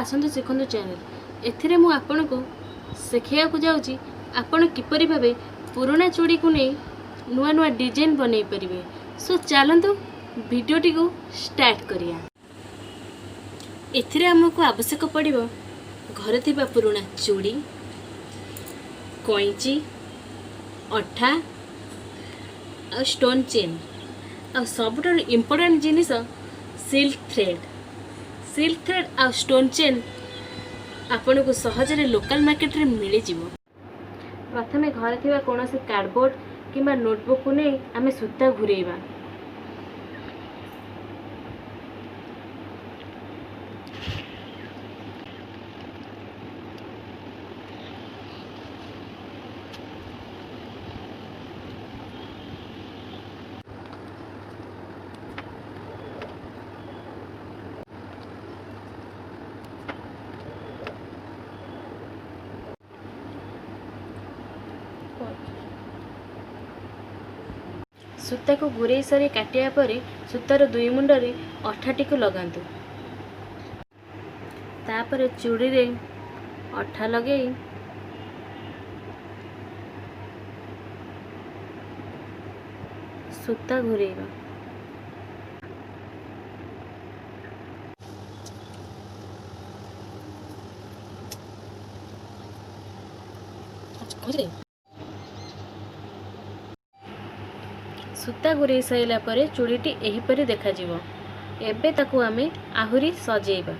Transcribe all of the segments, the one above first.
ଆସନ୍ତୁ ଶିଖନ୍ତୁ ଚ୍ୟାନେଲ୍। ଏଥିରେ ମୁଁ ଆପଣଙ୍କୁ ଶିଖେଇବାକୁ ଯାଉଛି ଆପଣ କିପରି ଭାବେ ପୁରୁଣା ଚୁଡ଼ିକୁ ନେଇ ନୂଆ ନୂଆ ଡିଜାଇନ୍ ବନେଇ ପାରିବେ। ସୋ ଚାଲନ୍ତୁ, ଭିଡ଼ିଓଟିକୁ ଷ୍ଟାର୍ଟ କରିବା। ଏଥିରେ ଆମକୁ ଆବଶ୍ୟକ ପଡ଼ିବ ଘରେ ଥିବା ପୁରୁଣା ଚୁଡ଼ି, କଇଁଚି, ଅଠା ଆଉ ଷ୍ଟୋନ୍ ଚେନ୍, ଆଉ ସବୁଠାରୁ ଇମ୍ପୋର୍ଟାଣ୍ଟ ଜିନିଷ ସିଲ୍କ ଥ୍ରେଡ୍। ସିଲ୍କ ଥ୍ରେଡ୍ ଆଉ ଷ୍ଟୋନ୍ ଚେନ୍ ଆପଣଙ୍କୁ ସହଜରେ ଲୋକାଲ୍ ମାର୍କେଟରେ ମିଳିଯିବ। ପ୍ରଥମେ ଘରେ ଥିବା କୌଣସି କାର୍ଡ଼ବୋର୍ଡ଼ କିମ୍ବା ନୋଟବୁକ୍କୁ ନେଇ ଆମେ ସୂତା ଘୁରେଇବା। ସୂତାକୁ ଘୁରେଇ ସାରି କାଟିବା ପରେ ସୂତାର ଦୁଇ ମୁଣ୍ଡରେ ଅଠାଟିକୁ ଲଗାନ୍ତୁ। ତାପରେ ଚୁଡ଼ିରେ ଅଠା ଲଗେଇ ସୂତା ଘୁରେଇବା। ସୂତା ଘୁରେଇ ସାରିଲା ପରେ ଚୁଡ଼ିଟି ଏହିପରି ଦେଖାଯିବ। ଏବେ ତାକୁ ଆମେ ଆହୁରି ସଜେଇବା।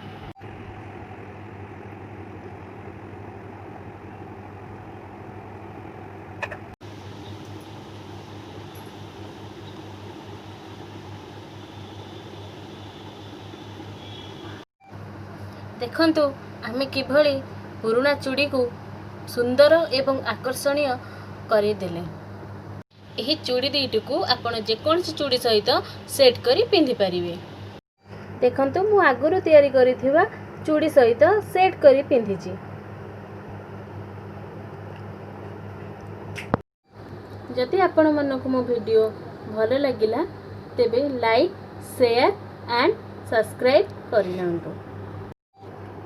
ଦେଖନ୍ତୁ, ଆମେ କିଭଳି ପୁରୁଣା ଚୁଡ଼ିକୁ ସୁନ୍ଦର ଏବଂ ଆକର୍ଷଣୀୟ କରିଦେଲେ। ଏହି ଚୁଡ଼ି ଦୁଇଟିକୁ ଆପଣ ଯେକୌଣସି ଚୁଡ଼ି ସହିତ ସେଟ୍ କରି ପିନ୍ଧିପାରିବେ। ଦେଖନ୍ତୁ, ମୁଁ ଆଗରୁ ତିଆରି କରିଥିବା ଚୁଡ଼ି ସହିତ ସେଟ୍ କରି ପିନ୍ଧିଛି। ଯଦି ଆପଣମାନଙ୍କୁ ମୋ ଭିଡ଼ିଓ ଭଲ ଲାଗିଲା, ତେବେ ଲାଇକ୍, ସେୟାର ଆଣ୍ଡ ସବସ୍କ୍ରାଇବ୍ କରିନିଅନ୍ତୁ।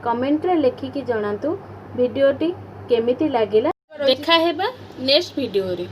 କମେଣ୍ଟରେ ଲେଖିକି ଜଣାନ୍ତୁ ଭିଡ଼ିଓଟି କେମିତି ଲାଗିଲା। ଦେଖା ହେବା ନେକ୍ସଟ ଭିଡ଼ିଓରେ।